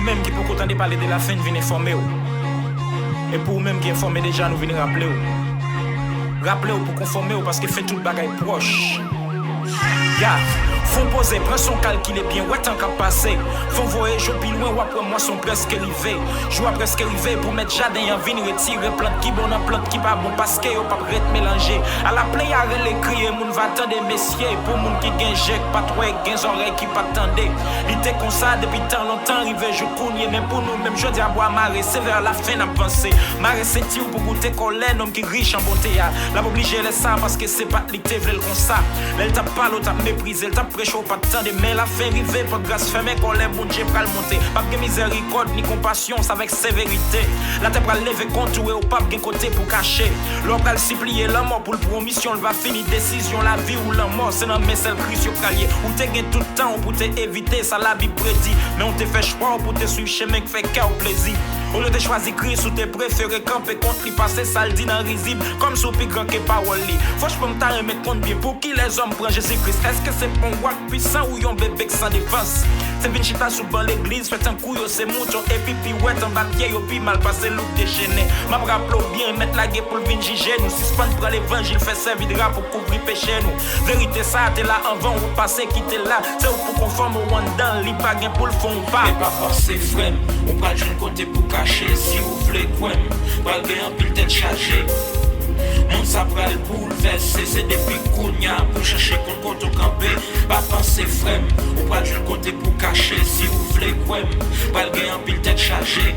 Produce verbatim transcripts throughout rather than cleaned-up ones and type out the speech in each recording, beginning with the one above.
Menm ki poko tande pale de lafen, n vin enfòme w. E pou ou menm ki enfòme deja, nou vin raple w. Raple w pou konfòme w, paske fen tout bagay pwòch. Ya, fon poze, pran son kalkile byen, wè tan k ap pase. Fon voye jou pi lwen, w ap wè mwason prèske rive. Jou a prèske rive pou mèt jaden an vin retire plant ki bon nan plant ki pa bon, paske yo p ap ret melanje. Ala plen y a rele kriye, moun va tande mesye. Pou moun ki gen je k pa t wè, gen zòrèy ki pa t tande. Li te konsa depi tan lontan, rive jouk kounye, men pou nou menm jodi a bwa mare, se vè lafen n ap vanse. Mare senti w pou goute kòlè nonm ki rich an bonte a. L ap oblije lè sa, paske se pa t li k te vle l konsa. Lè l t ap pale, w t ap meprize, l t ap preche, w pa t tande, men lafen rive, pòt gras fèmen, kòlè Bondye pral monte. P ap gen mizèrikòd ni konpasyon, s avèk severite. Latè pral leve kont ou e w p ap gen kote pou kache. Lè w pral sipliye lanmò pou l pran w misyon, l va fini desizyon lavi ou lanmò. Se nan men sèl Kris yo pral ye. Ou te gen tout tan w pou te evite sa Labib predi, men w te fè chwa w pou te swiv chemen k fè kè w plezi. Olye w te chwazi Kris, ou te prefere kanpe kont li, pase sa l di nan rizib, kòmsi w pi gran ke pawòl li. Franchman, m ta renmen konn byen pou ki lèzòm pran Jezi Kris. Èske se pon wa k pwisan ou yon bebe k san defans? Se vin chita sou ban legliz, fè tankou yo se mouton, epi piwèt anba pye yo pi mal pase loup dechennen. M ap raple w byen, mèt lage pou l vin jije nou. Sispann pran levanjil, fè sèvi dra pou kouvri peche nou. Verite sa a te la anvan ou pase kite la. Se ou k pou konfòme w anndan l, li pa gen pou l fè w pa. Men pa panse, frè m, ou pral jwenn kote pou kache. Si ou vle kwè m, pral gen anpil tèt chaje. Mond sa pral boulvèse, se depi kounye a pou chache konn kote w kanpe. Pa panse, frè m, ou pral jwenn kote pou kache. Si ou vle kwè m, pral gen anpil tèt chaje.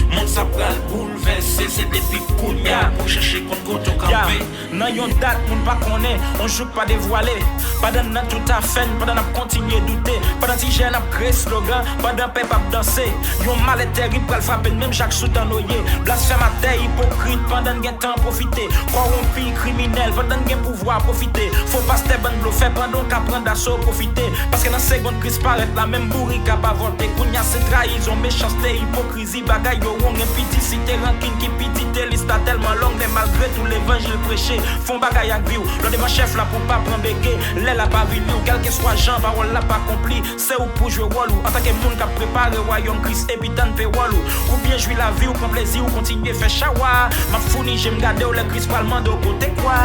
Mond sa pral boulvèse, se depi kounye a pou chache konn kote w kanpe. Nan yon dat moun pa konnen, on jou k pa devwale. Pandan n nan tout afè n, pandan n ap kontinye doute, pandan ti jèn ap kreye slogan, pandan pèp ap danse, yon malè tèrib pral frape n menm jan k sou tan Noye. Blasfèmatè, ipokrit, pandan n gen tan pwofite. Kòwonpi, kriminèl, pandan n gen pouvwa pwofite. Fo pastè, bann blofè, pandan w ka pran daso pwofite. Paske nan segonn Kris parèt la, menm bourik ap avòlte. Kounye a se trayizon, mechanste, ipokrizi. Bagay yo wongen piti, site rankin ki piti, te lis la tèlman long, men malgre tou levanjil preche, fè yon bagay ak vi w. Lè w devan chèf la pou w pa pran bege, lè l ap avili w, kèlkeswa jan pawòl la p akonpli, se ou k pou jwe wòl ou antanke moun k ap prepare wayòm Kris epi tann pewòl ou. Ou byen jwi lavi w, pran plezi w, kontinye fè chawa. M ap founi je m gade w lè Kris pral mande w kote kwa.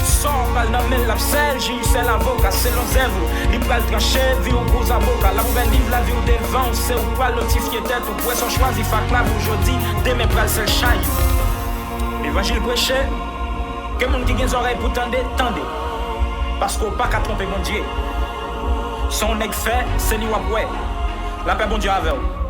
Sò w pral nan men l, l ap sèl jij, sèl avoka, selon zèv ou. Li pral tranche vi w kou zaboka. L ap ouvè liv lavi w devan w, se ou k pral notifye tèt ou. Pwès ou chwazi fak lavi w jodi, demen pral sèl chay ou. Levanjil preche, ke moun ki gen zòrèy pou tande, tande. Paske w pa ka twonpe Bondye. Sa yon nèg fè, se li w ap wè. Lapè Bondye avè w.